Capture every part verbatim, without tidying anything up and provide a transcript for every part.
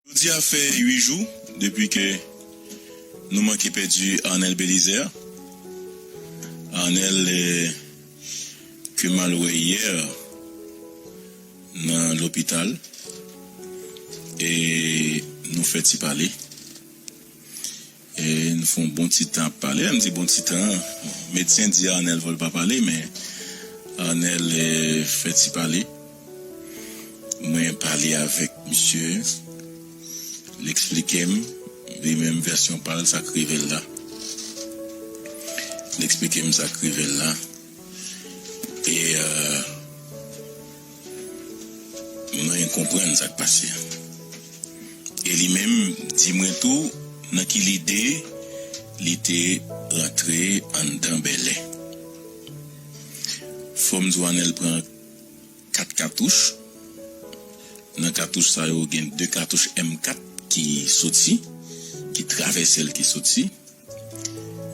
Jodi a fè uit jou depi ke nou manke pèdi Arnel Belizaire. Arnel, eh, ke m al wè yè nan lopital. E nou fè ti pale. E nou fè yon bon ti tan ap pale. Lè m di bon ti tan, medsen di Arnel fò l pa pale, men Arnel, eh, fè ti pale. Mwen pale avèk misye, l eksplike m, li menm vèsyon pa l, sa k rive l la. L eksplike m sa k rive l la. E, euh, mwen konprann sa k pase a. E li menm di mwen tou nan ki lide li te rantre anndan Bèlè. Fò m di w Arnel pran kat katouch. Nan katouch sa yo, gen de katouch M kat ki soti, ki travèse l, ki soti.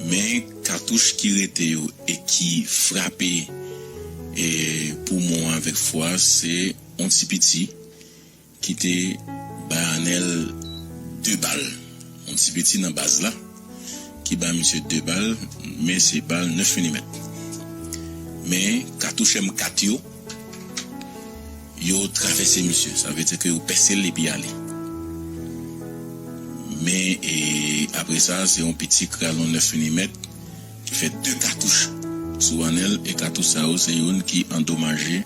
Men katouch ki rete yo e ki frape, e, poumon avèk fwa, se yon ti piti ki te bay Arnel de bal. Yon ti piti nan baz la ki bay misye de bal, men se bal nèf milimèt. Men katouch M kat yo, yo travèse misye. Sa vle di ke yo pèse l epi ale. Men, e, apre sa, se yon piti kralon nèf milimèt ki fè de katouch sou Arnel, e katouch sa yo, se youn ki andomaje,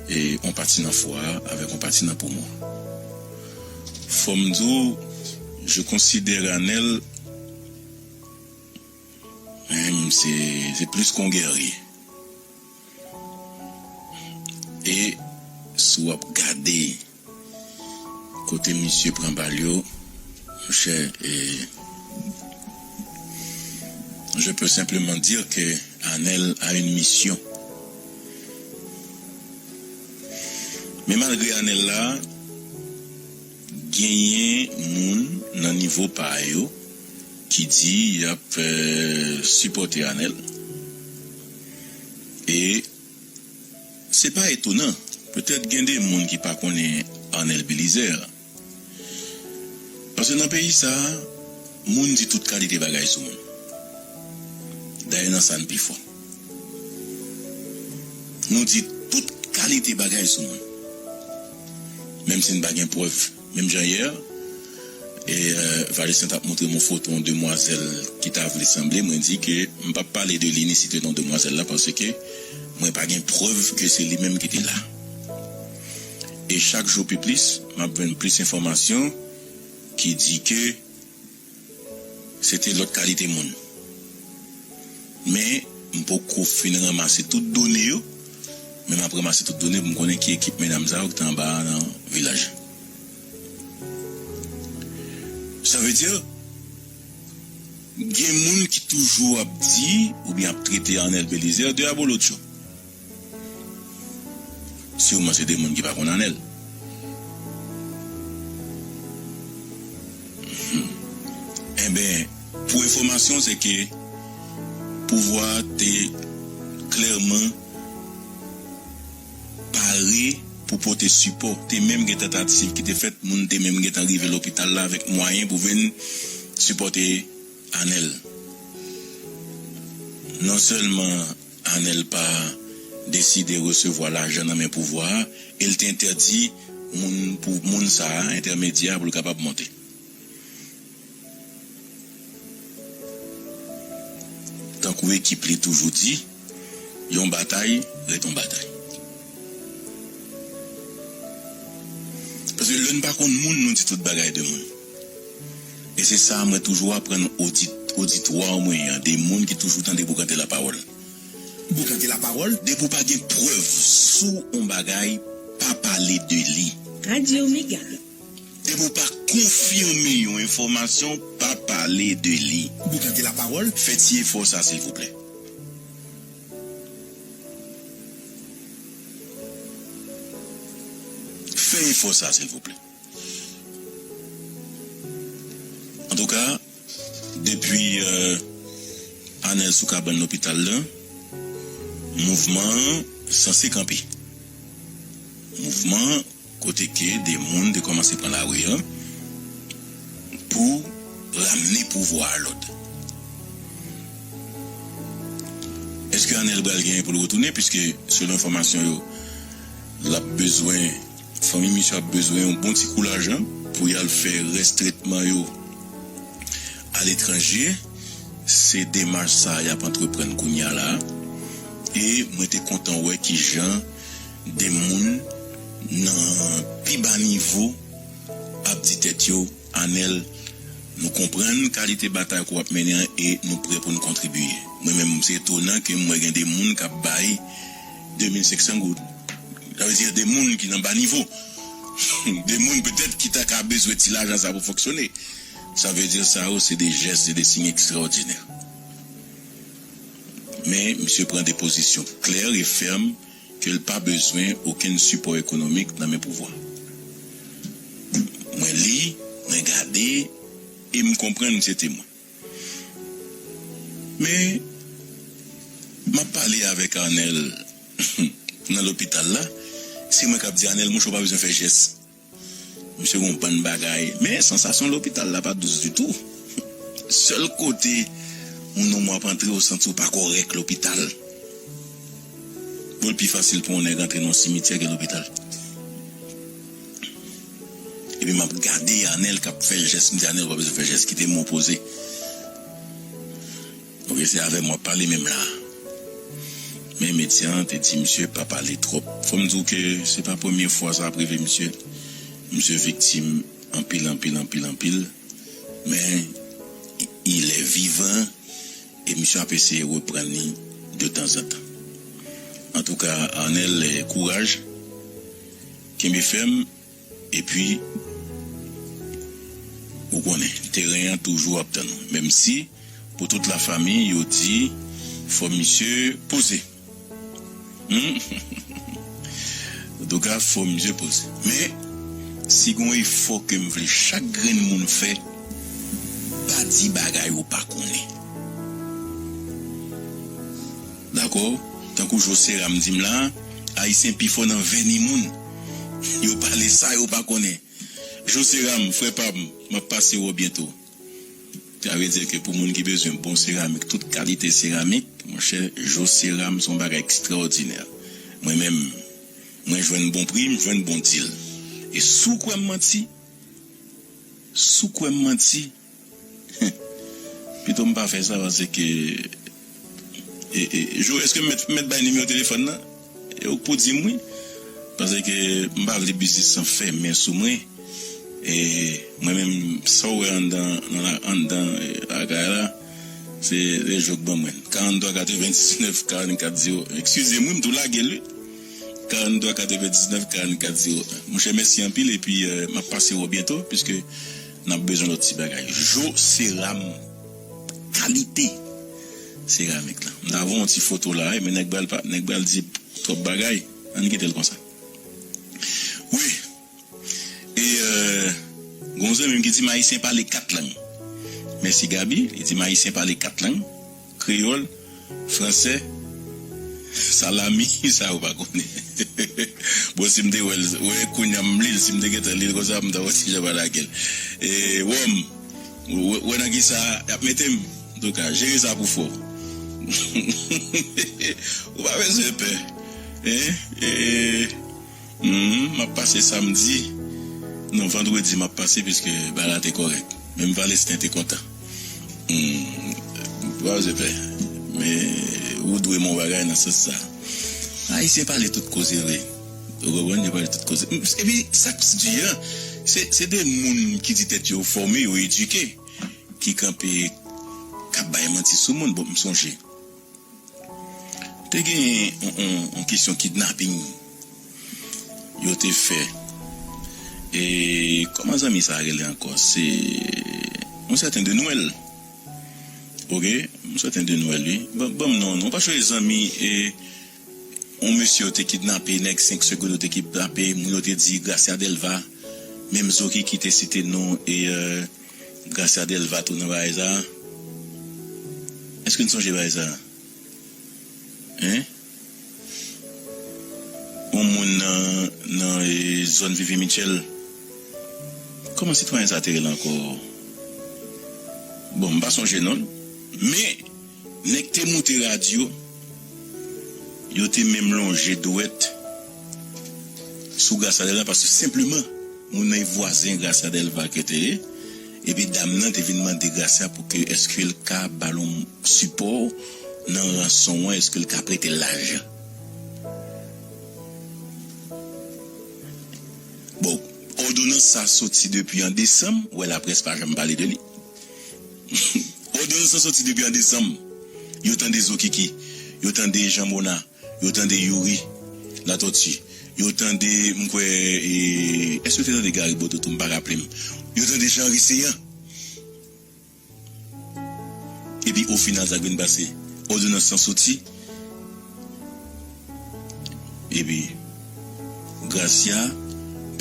e, yon pati nan fwa a avèk yon pati nan poumon. Fò m di w, je considère Arnel, menm se, se plis ke yon gèrye. E si w ap gade kote misye pran bal yo, monchè, e, je peux simplement dire que Arnel a une mission. Men malgre Arnel la, genyen moun nan nivo pa yo ki di y ap, euh, sipòte Arnel. E se pa etonan, petèt gen de moun ki pa konnen Arnel Belizaire. Paske nan peyi sa a, moun di tout kalite bagay sou moun. Dayè nan sa n pi fò. Nou di tout kalite bagay sou moun. Menm si n pa gen prèv. Menm jan yè, e, euh, Valestin t ap montre m yon foto yon demwazèl ki ta vle sanble, mwen di ke m p ap pale de li ni site non demwazèl la paske mwen pa gen prèv ke se li menm ki te la. E chak jou pi plis, m ap jwenn plis enfòmasyon ki di ke se te lòt kalite moun. Men, m poko fin ranmase tout done yo, men m ap ranmase tout done pou m konnen ki ekip medam sa yo ki te anba a nan vilaj. Sa vle di, gen moun ki toujou ap di oubyen ap trete Arnel Belizaire de abolotcho. Siman se de moun ki pa konn Arnel. Enben, pou enfòmasyon, se ke pouvwa a te klèman pare pou pote sipò. Te menm gen tantativ ki te fèt, moun te menm gentan rive lopital la avèk mwayen pou vin sipòte Arnel. Non sèlman Arnel pa deside resevwa lajan nan men pouvwa a, e l te entèdi moun, pou, moun sa a, entèmedyè a, pou l kapab monte. Tankou ekip li toujou di, yon batay ret yon batay. Paske lè n pa konn moun, nou di tout bagay de moun. E se sa mwen toujou aprann odit-, oditwa mwen an, de moun ki toujou tande boukante lapawòl. Boukante lapawòl. Depi w pa gen prèv sou yon bagay, pa pale de li. Radyo Mega. Depi w pa konfime yon enfòmasyon, pa pale de li. Boukante lapawòl. Fè ti efò sa, silvouplè. Fè efò sa, silvouplè. Antouka, depi, euh, Arnel sou kabann lopital la, mouvman an sanse kanpe. Mouvman kote ke de moun te kòmanse pran lari a, pou ramne pouvwa a lòd. Èske Anèl pral genyen pou l retounen? Piske, selon enfòmasyon yo, l ap bezwen, fanmi misye ap bezwen yon bon ti kou lajan pou y al fè rès tretman yo aletranje. Se demach sa a y ap antreprann kounye a la. E mwen te kontan wè kijan de moun nan pi ba nivo ap di tèt yo, Anèl, nou konprann kalite batay ke w ap mennen an e nou prè pou n kontribye. Mwen menm, se etonan ke m wè gen de moun k ap bay de mil senk san goud. Sa vle di de moun ki nan ba nivo. De moun petèt ki ta ka bezwen ti lajan sa pou fonksyone. Sa vle di sa yo se de jès, se de siy ekstraòdinè. Men, misye pran de pozisyon klè e fèm ke l pa bezwen okenn sipò ekonomik nan men pouvwa. Mwen li, mwen gade, e m konprann misye temwen. Men, m ap pale avèk Anèl nan lopital la, se mwen k ap di, Anèl, monchè, w pa bezwen fè jès. Misye gen yon bann bagay. Men, sansasyon lopital la pa dous ditou. Sèl kote yon nonm w ap antre, ou santi w pa kòrèk lopital. Bon, l pi fasil pou yon nèg antre nan yon simityè ke lopital. Epi m ap gade Anèl k ap fè jès, m di, Anèl, w pa bezwen fè jès, kite m opoze. Ok, se avè m w ap pale menm la. Men medsen an te di misye pa pale twòp. Fò m di w ke se pa premye fwa sa ap rive misye. Misye viktim anpil, anpil, anpil, anpil. Men, il est vivant e misye ap eseye reprann li de tanzantan. Antouka, Anèl, eh, kouraj, kenbe fèm, epi, ou konnen, teren an toujou ap tann ou. Menm si, pou tout lafanmi, yo di, fò misye poze. Hmm? Antouka, fò misye poze. Men, si gon efò ke m vle chak grenn moun fè, pa di bagay ou pa konnen. Dakò? Tankou Joseram di m la, Ayisyen pi fò nan vèni moun. Yo pale sa yo pa konnen. Joseram, frè pa m, m ap pase wè w byento. Sa vle di ke pou moun ki bezwen bon seramik, tout kalite seramik, monchè, Joseram se yon bagay ekstraòdinè. Mwen menm, mwen jwenn bon pri, m jwenn bon dil. E si w kwè m manti, si w kwè m manti, pito m pa fè sa, paske, e, e, Joe, èske m mèt, m mèt bay nimewo telefòn nan? E ou k pou di m wi. Paske m pa vle biznis lan fèmen sou mwen. E mwen menm, sa w wè anndan, nan la, anndan, e, lakay la, se, se Joe k ban mwen. Karannntwa katrevendiznèf karannkat zewo. Eskize m wi, m tou lage l wi. Karannntwa katrevendiznèf karannkat zewo. Monchè, mèsi anpil, epi, e, m ap pase wè w byento, piske n ap bezwen lòt ti bagay. Joseram, kalite seramik la. M ta voye yon ti foto la, wi, men nèg pral pa, nèg pral di twòp bagay. Ann kite l konsa. Wi. E, e, gon zanmi m ki di m Ayisyen pale kat lang. Mèsi Gaby, li di m Ayisyen pale kat lang. Kreyòl, fransè, salami, sa yo pa konnen. Bon, si m te wè l, wè kounye a m li l, si m te gentan li l konsa, m ta wè si jan pa lage l. E, wòm, wè, wè nan kisa y ap mete m. Antouka, jere sa pou fò. Ou pa bezwen pè. Hein? E, Mhm, m ap pase samdi. Non, vandredi m ap pase, piske bagay la te kòrèk. Menm Valesten te kontan. Hmm, pa bezwen pè. Men, ou dwe m yon bagay nan sans sa. Ayisyen pale tout koze vre. Ou konprann? Yo pale tout koze. Epi, sa k di an, se, se de moun ki di tèt yo fòme, yo edike, ki kanpe, k ap bay manti sou moun. Bon, m sonje. Te gen yon, yon, yon kesyon kidnaping yo te fè. E kòman zanmi sa a rele ankò? Se yon sèten De Nwèl. Ok? Yon sèten De Nwèl, wi. Ban, ban m non, non. Paske zanmi, e, yon mesye yo te kidnape, nèg senk segonn yo te kidnape, moun yo te di Gracia Delva. Menm Zoki ki te site non, e, e, Gracia Delva tou nan bagay sa a. Èske n sonje bagay sa a? Hein? Yon moun nan, nan, e, zòn Vivi Mitchell. Kòman sitwayen sa a te rele ankò? Bon, m pa sonje non l. Men, nèg te moute radyo, yo te menm lonje dwèt sou Gracia Delva, paske senpleman, moun nan e vwazen Gracia Delva ke te ye, epi dam nan te vin mande Gracia pou ke èske l ka ba l yon sipò nan ranson an, èske l ka prete l lajan. Bon, òdonans sa soti depi an desanm, wè laprès pa janm pale de li. Òdonans lan soti depi an desanm. Yo tande Zokiki, yo tande Jean Mona, yo tande Youri Latortue, yo tande, m kwè, e, èske yo te tande Gary Boto tou, m pa raple m. Yo tande Jean Riceyan. Epi o final sa k vin pase, òdonans lan soti. Epi Gracia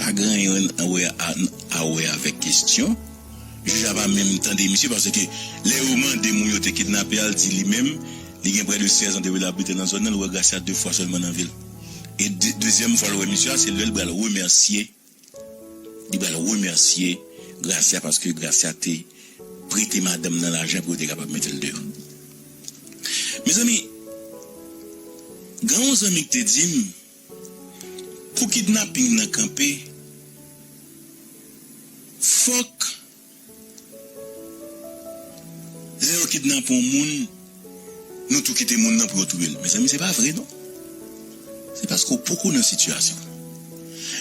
pa gen anyen a wè, a, a wè avèk kesyon. Jij la pa menm tande misye, paske lè yo mande moun yo te kidnape a, l di li menm, li gen prè de sèz an depi l ap abite nan zòn nan, l wè Gracia de fwa sèlman nan vi l. E de, dezyèm fwa l wè misye a, se lè l pral remèsye, li pral remèsye Gracia paske Gracia te prete madanm nan lajan pou yo te kapab mete l deyò. Mezanmi, gen yon zanmi ki te di m, pou kidnaping nan kanpe, fòk lè yo kidnape yon moun, nou tou kite moun nan pou yo touye l. Mezanmi, se pa vre non. Se paske w poko nan sitiyasyon.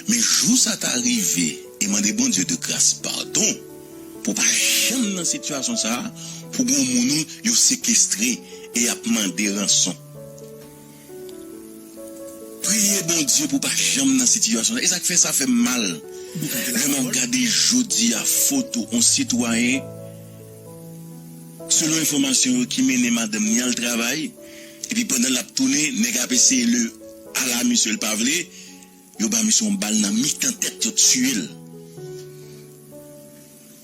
Men jou sa ta rive e mande Bondye de gras padon pou w pa janm nan sitiyasyon sa a, pou gen yon moun ou yo sekestre e y ap mande ranson. Priye Bondye pou w pa janm nan sitiyasyon sa. E sa k fè sa fè m mal. Lè m ap gade jodi a foto yon sitwayen, selon enfòmasyon yo, ki mennen madanm ni al travay, epi pandan l ap tounen, nèg ap eseye le ala misye, l pa vle, yo ba misye yon bal nan mitan tèt, yo tiye l.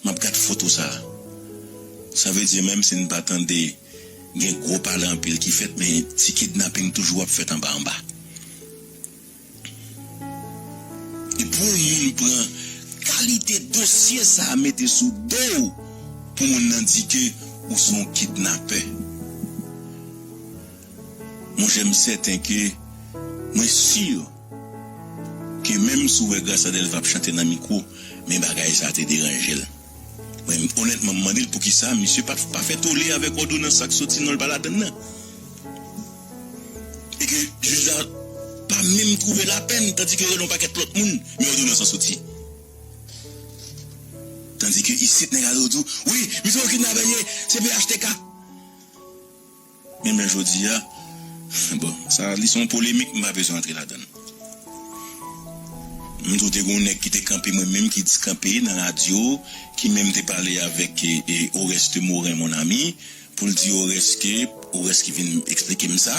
M ap gad foto sa a. Sa vle di, menm si n pa tande gen gwo pale anpil ki fèt, men ti kidnaping toujou ap fèt anba anba. E pou yon moun pran kalite dosye sa a mete sou do w, pou moun nan di ke ou se yon kidnapè. Monchè, m sèten ke, mwen si ke menm si w wè Gracia Delva ap chante nan mikwo, men bagay sa a te deranje l. Mwen, onètman, m mande l poukisa misye pa, pa fè tole avèk òdonans sa k soti non l pa ladann nan. E ke jij la pa menm twouve lapèn, tandike yo rele yon pakèt lòt moun, men òdonans lan soti. Tandike isit, nèg a di w, wi, misye yon kidnapè l ye, se P H T K. Men, men jodi a, bon, sa, li se yon polemik, m pa bezwen antre ladan l. M di w te gen yon nèg ki te kanpe mwen menm, ki di kanpe nan radyo, ki menm te pale avèk, e, e, Oreste Morin, mon ami, pou l di Oreste ke, Oreste ki vin eksplike m sa,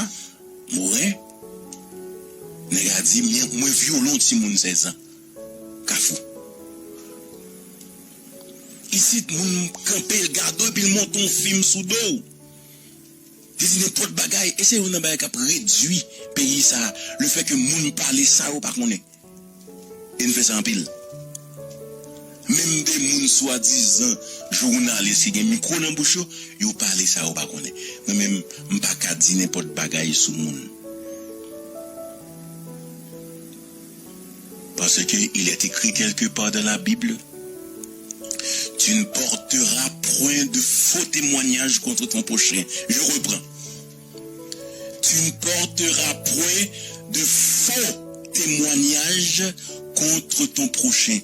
Morin, nèg a di, mwen, mwen vyole yon timoun sèz an, Kafou. Isit, moun kanpe l gade w, epi l monte yon fim sou do w. Li di nenpòt bagay, e se youn nan bagay k ap redui peyi sa a, lefètke moun pale sa yo pa konnen. E n fè sa anpil. Menm de moun swadizan jounalis ki gen mikwo nan bouch yo, yo pale sa yo pa konnen. Mwen menm, m pa ka di nenpòt bagay sou moun. Parce que il est écrit quelque part dans la Bible, tu ne porteras point de faux témoignages contre ton prochain. Je reprends. Tu ne porteras point de faux témoignages contre ton prochain.